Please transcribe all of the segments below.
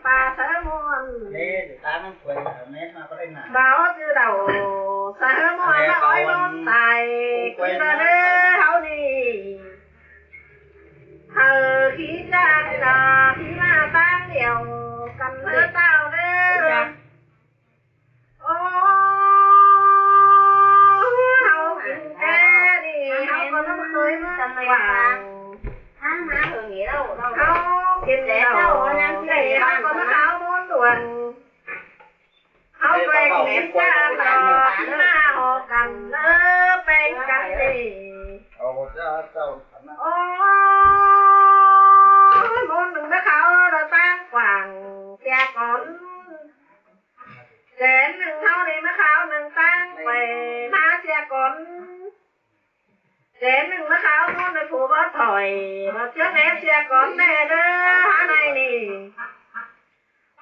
ປາສະເຫີມວນ ເດ້ ຕານຳກວຍ ແມ່ນມາບໍ່ໄດ້ນານ ເບົາຈື່ເດົາ ສະເຫີມວນ ມາອ້ອຍນອນຕາຍ ຄືລະເດີເຮົານີ້ ເຮົາຂີ້ຈານດອກ ຂີ້ມາຕາງດຽວກັນເດີເຕົ້າເດີ. ໂອ້ ເຮົາກິນແຕ່ນີ້ ເຮົາກໍບໍ່ເຄີຍເມືອກວາງ ເຮົາກິນເຫຼົ້າ ເຮົາກໍມາຂາວໂມນດ່ວນ ເຮົາໄປກິນຈານດອກ ກິນມາຫອກກັນເດີ ແປງກັນເດ. ໂອ້ຍ ໂມນໜຶ່ງນະ ຂາວລະຕ່າງກວ້າງເສຍກ່ອນ ແສນໜຶ່ງເຮົານີ້ມາຂາວໜຶ່ງຕ່າງໄປມາເສຍກ່ອນ ແສນໜຶ່ງມາຂາວໂມນໃນຜູ້ບໍ່ຖອຍ ບໍ່ເຊື່ອແມ່ເສຍກ່ອນແດ່ເດີ ຫາໃນນີ້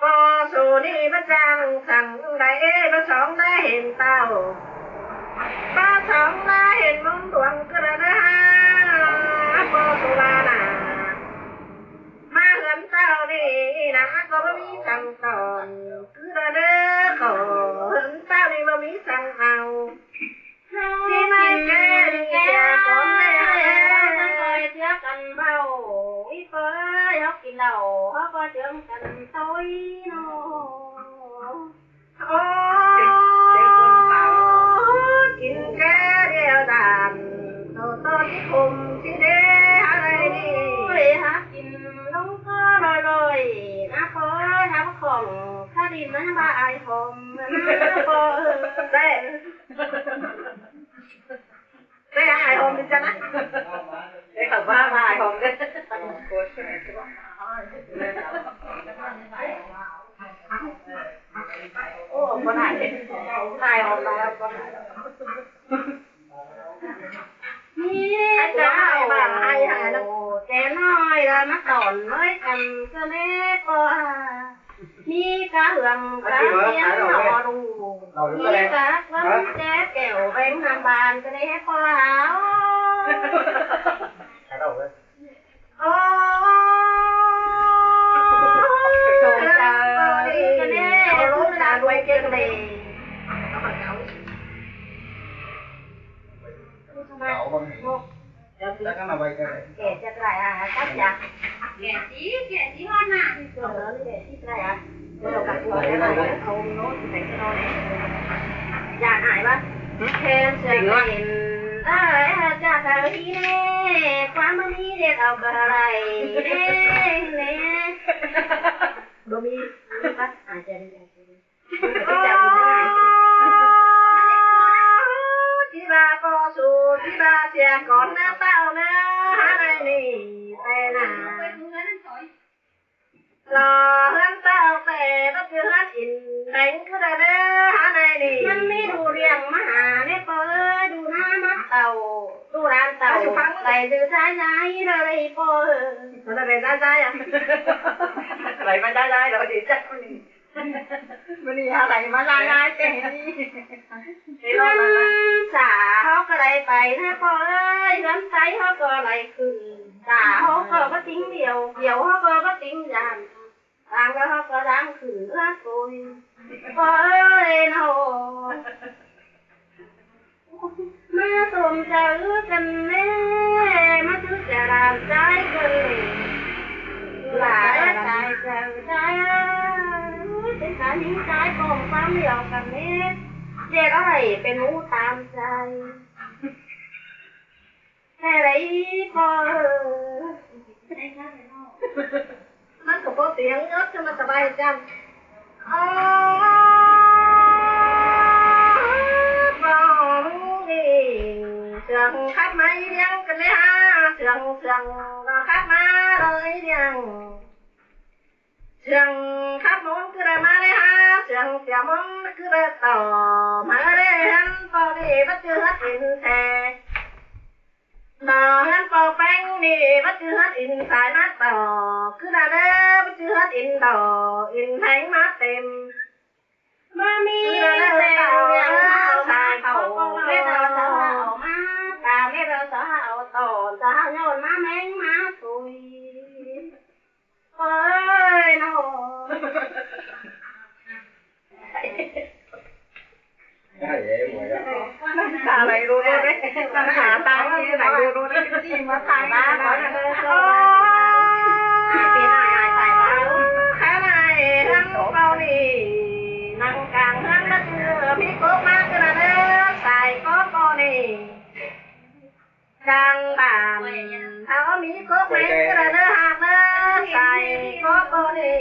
ພໍ່ສູ່ນີ້ມາຈ້າງສັ່ງໃດ ມາສອງໄດ້ເຫັນເຕົ້າ ມາສອງໄດ້ເຫັນໂມນດວງກະລະນະ ພໍ່ສູ່ລານາ ມາເຮືອນເຕົ້ານີ້ນະ ກໍບໍ່ມີສັງຕອນ ຄືລະເດີ ຂໍເຮືອນເຕົ້ານີ້ບໍ່ມີສັງເອົາ ເຮົາກິນແກ່ນີ້ເສຍກ່ອນແລ້ວ ເຮົາຈັ່ງຄ່ອຍເທື່ອກັນເວົ້າ ອີ່ເປີຍ ເຮົາກິນເຫຼົ້າ ເຮົາກໍເຈີງກັນໂຕຍເນາະ. ໂອ້ ກິນແກ່ດຽວດານ ໂຕໂຕຊິຄົມຊິເດຫາໄດ້ນີ້ ໂອ້ຍ ຫາກິນລົງຄໍລອຍໆ ນະພໍ່ ຫາຂອງຄາດິນມັນວ່າອາຍຫອມນະພໍ່ ແຕ່ ແຕ່ອ້າຍຫອມເປັນຈັ່ງໃດ ໄດ້ເຂົ້າມາ ອ້າຍຫອມເດ້ ໂອ້ ບໍ່ໄດ້ ອ້າຍຫອມຕາຍແລ້ວ ບໍ່ໄດ້ ມີກະເຮົາ ແຕ່ນ້ອຍລະມາຕອນນ້ອຍກັນ ກະແມ່ພໍ່ ມີກະເຮືອງກະຮຽນລໍດູ ມີກະຄວາມແຈແກວແບ່ງນຳບ້ານກະແນ່ພໍ່ເຮົາ ໂອ້ ສົມໃຈກະແນ່ ເອົາລົງຈາກໄວ້ເກັບເດ້. ເອົາເບິ່ງ ຈັກອັນເອົາໄວ້ກໍໄດ້ ແກະຈັກໄດ້ ອ່າ ຈັກຢາກ ແກະຊິ ແກະຊິຮອດໜ້າ ເອີ ແກະຊິໄດ້ ອ່າ ເອົາກັບຫົວໄດ້ ເອົາໂນ້ດໃສ່ຂະໜໍ່ແດ່ ຢ້ານອາຍວະ ແທນເສື້ອເປັນ ເອີຍ ຈາກເຮົາທີ່ແນ່ ຄວາມບໍ່ມີເຮັດເອົາບໍ່ໄດ້ເດ້ ແນ່ ບໍ່ມີ ມີປະ ອາດຈະມີ ທີ່ວ່າພໍ່ສູ່ທີ່ວ່າເສຍກ່ອນນະເຕົ້ານະ ຫາໄດ້ນີ້ແຕ່ນາ ລໍເຮືອນເຕົ້າແຕ່ບໍ່ຄືເຮືອນອິນແບງຄືໄດ້ເດີ ຫາໄດ້ນີ້ ມັນມີດູລ້ຽງມາຫາແນ່ພໍ່ເອີຍ ດູໜ້າມາເຕົ້າ ດູຫຼານເຕົ້າ ໄປດື້ຊາຍຍາຍເດີພໍ່ເອີຍ ມັນໄດ້ຊາຍຍາຍ ໄປມາຊາຍຍາຍເດີ ດີຈັກມື້ນີ້ ມື້ນີ້ຫາໄຫຼມາຫຼາຍໆແຕ່ນີ້ ເຮືອນສາເຮົາກໍໄດ້ໄປນະພໍ່ເອີຍ ເຮືອນໄຊເຮົາກໍໄດ້ຂຶ້ນ ສາເຮົາກໍບໍ່ຕິງດຽວ ດຽວເຮົາກໍບໍ່ຕິງຢ້ານ ຕ່າງແລ້ວເຮົາກໍຕ່າງຂຶ້ນເຮືອນໂຕຍ ພໍ່ເອີຍເນາະ. ມາສົມໃຈກັນແນ່ ມາຖືຈະຫຼານຊາຍກັນແນ່ ຫຼານຊາຍເຈົ້າ ເປັນຊາຍຍິງຊາຍພ້ອມຄວາມດຽວກັນແນ່ ເຮັດເອົາໄດ້ເປັນໝູ່ຕາມໃຈ ແທ້ໃດພໍ່ເອີຍ ມັນກໍບໍ່ເປັນຫຍັງເນາະ ຄືມັນສະບາຍຈັງ. ອໍ ພໍ່ມຶງນີ້ ເຊື່ອງຂັບໄມ້ລ້ຽງກັນເລີຍຫາ ເຊື່ອງ ເຊື່ອງ ລໍຂັບມາເລີຍລ້ຽງ ເຊື່ອງຂັບມົນຄືໄດ້ມາເລີຍຫາ ເຊື່ອງເສຍມົນຄືໄດ້ຕໍ່ ມາເລີຍເຮືອນພໍ່ນີ້ ບໍ່ຈື່ເຮືອນອິນແທ້ ຕໍ່ເຮືອນພໍ່ແປ້ງນີ້ ບໍ່ຈື່ເຮືອນອິນສາຍມາຕໍ່ ຄືລະເດີ ບໍ່ຈື່ເຮືອນອິນຕໍ່ ອິນແພງມາເຕັມ ບໍ່ມີແຕ່ເລື່ອງເຮົາເອົາເຂົ້າ ເຮັດເອົາເຮົາເອົາມາ ຕາເຮັດເອົາເຮົາເອົາຕໍ່ ສາຍ້ອນມາແມງມາຕຸຍ ໂອ້ຍເນາະ. ນ້ຳຕາໄຫຼໂດດໆເດ້ ນ້ຳຕາຕາໄຫຼໂດດໆເດ້ ມາຖ່າຍ ໂອ້ ຂ້ານາຍເຮືອນເຮົານີ້ ນັ່ງກາງເຮືອນມາເຈື່ອ ມີກົບມາຄືນະເດີ ສາຍກົບບໍ່ນີ້ ກາງບ້ານ ເຮົາມີກົບໃຫ້ຄືນະເດີ ຫາກເດີ ສາຍກົບບໍ່ນີ້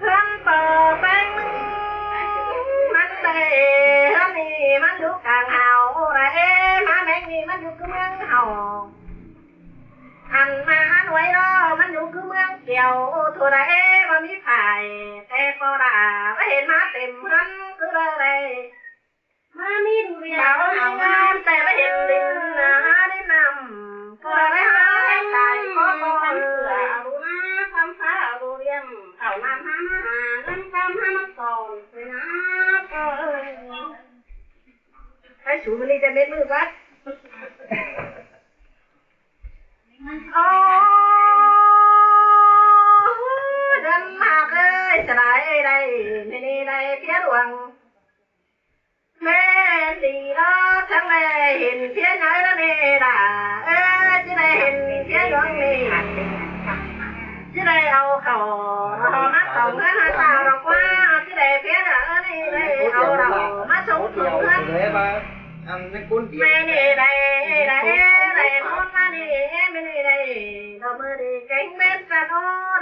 ເຮືອນພໍ່ແປ້ງມັນໄດ້ ເຮືອນນີ້ມັນຢູ່ກາງເຮົາລະເອ ມາແມງນີ້ມັນຢູ່ຄືເມືອງເຮົາ ອັນມາອັນໄວ້ເນາະ ມັນຢູ່ຄືເມືອງແກ້ວ ໂທລະເອ ບໍ່ມີຜາຍ ແຕ່ພໍລາ ວ່າເຫັນມາເຕັມເຮືອນຄືລະໄດ ມາມີດຸລຽນ ເອົາງາມແຕ່ບໍ່ເຫັນດິນນາດິນນ້ຳ ກໍໄດ້ຫາໃຫ້ຕາຍກໍບໍ່ເຫຼືອ ເອົາດູນາຄຳຟ້າເອົາດູລຽງ ເອົານ້ຳຫາມາຫາ ເງິນຄຳຫາມາສອນ ເວລາກໍເອີຍ ໃຫ້ສູມື້ນີ້ຈະເມັດມືກ່ອນ ໂອ້ ເດີນມາເອີຍ ສະບາຍເອີຍ ໄດ້ ມື້ນີ້ໄດ້ເພຍຫຼວງ ແມ່ນດີເນາະ ທັງແມ່ເຫັນເພຍໃຫຍ່ລະເນດາ ເອີ ຊິໄດ້ເຫັນເພຍຫຼວງນີ້ ຊິໄດ້ເອົາເຂົ້າ ເອົາມາເຂົ້າເຮືອນຫາຕາດອກວ່າ ຊິໄດ້ເພຍລະເອີນີ້ ໄດ້ເອົາເຫຼົ້າມາສົ່ງເຂົ້າເຮືອນ ອັນນີ້ໄດ້ ໄດ້ ໄດ້ ໄດ້ໝົດລະນີ້ ແມ່ນີ້ໄດ້ ດອກມື້ດີແກງເມັນກະໂນ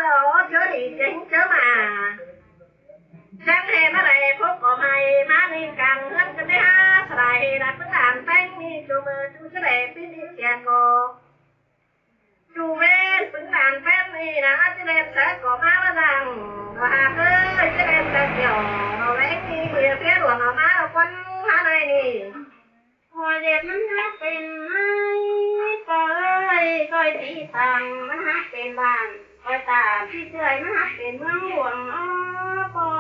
ດອກເຈີດີແກງເຈີມາ ຈັ່ງໃຫ້ມາໄດ້ພົບກໍໃໝ່ ມານີ້ກາງເຮືອນກໍໄດ້ຫາສະບາຍ ເຮັດໃຫ້ປຶ້ງຫຼານແປ້ງນີ້ ຈູມືຈູສະແດງປີນີ້ເສຍກໍ ຈູເວນປຶ້ງຫຼານແປ້ງນີ້ນະ ຈະເລັດແສກໍມາລະນັງ ວ່າຫາກເອີຍ ຈະເລັດແສກ່ຽວ ແວງນີ້ເພຍຫຼວງເອົາມາລະຄວັນຫາໃນນີ້ ຂ້ອຍເດັດມັນຮັກເປັນໄມ້ ພໍ່ເອີຍ ຂ້ອຍຕີຕັງ ມັນຮັກເປັນບ້ານ ຂ້ອຍຕາມທີ່ເຊື່ອຍ ມັນຮັກເປັນເມືອງຫຼວງ ອໍ ພໍ່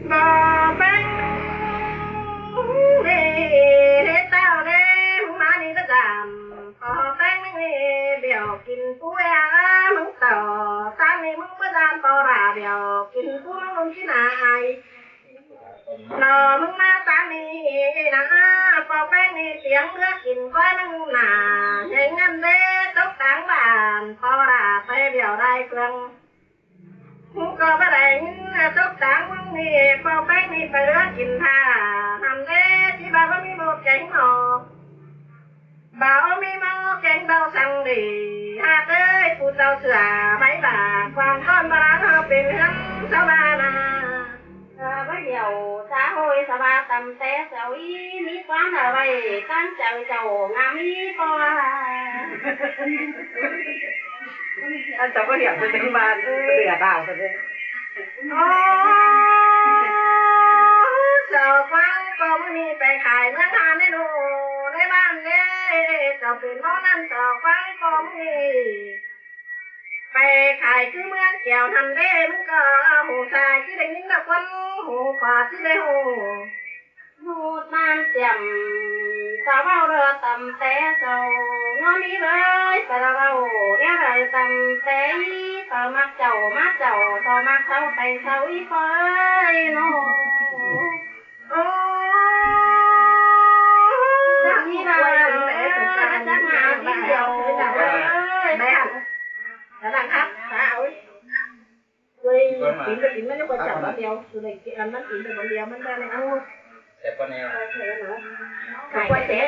ພໍ່ແປ້ງນີ້ ເດ້ເຕົ້າເດ້ ມານີ້ປະຈຳ ພໍ່ແປ້ງນີ້ ບຽວກິນປູແອ ເອີ ມຶງເຕົ້າ ຕາມນີ້ມຶງປະຈຳ ພໍ່ລາ ບຽວກິນປູ ມັນລົງຂີ້ໜ້າອາຍ ລໍມຶງມາຕານີ້ນະ ປອກແປ້ງນີ້ຕຽງເຫຼືອກິນກ້ອຍມັນໜ້າ ໃຫຍ່ເງິນເດ້ຕົກກາງບ້ານ ປອກລາໄປບຽວໄດ້ເຄື່ອງ ຫູກໍບໍ່ໄດ້ຍິນຕົກກາງເມືອງນີ້ ປອກແປ້ງນີ້ໄປເຫຼືອກິນທ່າ ນຳເດ້ທີ່ວ່າບໍ່ມີໝົດແກງໝໍ ບໍ່ມີໝໍແກງເບົາສັງເດ ຫາກເອີຍ ຜູ້ເຈົ້າເຊື່ອໄວ້ວ່າ ຄວາມກ້ອນບາລານເຮົາເປັນເຮືອນຊາວບ້ານນາ ເອີ ບໍ່ດຽວຊາໂຮຍສະບາຕຳແຕ່ເຈົ້າອີ ມີຄວາມລະໄວ້ຕັ້ງໃຈເຈົ້າງາມອີປອ ອັນເຈົ້າກໍຮຽກເພິ່ນເປັນບ້ານເຫຼືອດາວເພິ່ນເດ້ ໂອ້ ເຈົ້າຟັງກໍມື້ນີ້ໄປຂາຍເມືອງຫານເດ້ໂນ ໃນບ້ານເດ້ ເຈົ້າເປັນໝໍນັ້ນ ເຈົ້າຟັງກໍມື້ນີ້ໄປຂາຍຄືເມືອງແກ້ວຫັ້ນເດ້ ມຶງກໍຫູຊາຍ ຊິໄດ້ຍິນດອກຄົນຫູຂວາ ຊິໄດ້ຫູ ຫູດມານຈຳ ສາວເວົ້າເລື່ອຕຳແຕ່ເຈົ້າ ງອນນີ້ເລີຍ ສາວເວົ້າແນວໃດຕຳແຕ່ ສາວມັກເຈົ້າມາເຈົ້າ ສາວມັກເຊົາໄປເຊົາ ອີ່ເຟີຍໂນ ໂອ້ ນີ້ລະ ຈັກຫາທີ່ດຽວເອີຍ ແມ່ນ ກຳລັງຄັບ ເອົາ ໂດຍ ຕີນກໍຕີນມັນຢູ່ ຂ້ອຍຈັບບ່ອນດຽວ ຄືໄດ້ອັນມັນຕີນໄປບ່ອນດຽວ ມັນບໍ່ໄດ້ເອົາ ແຕ່ບໍ່ແນວ ຂ້ອຍແຕະ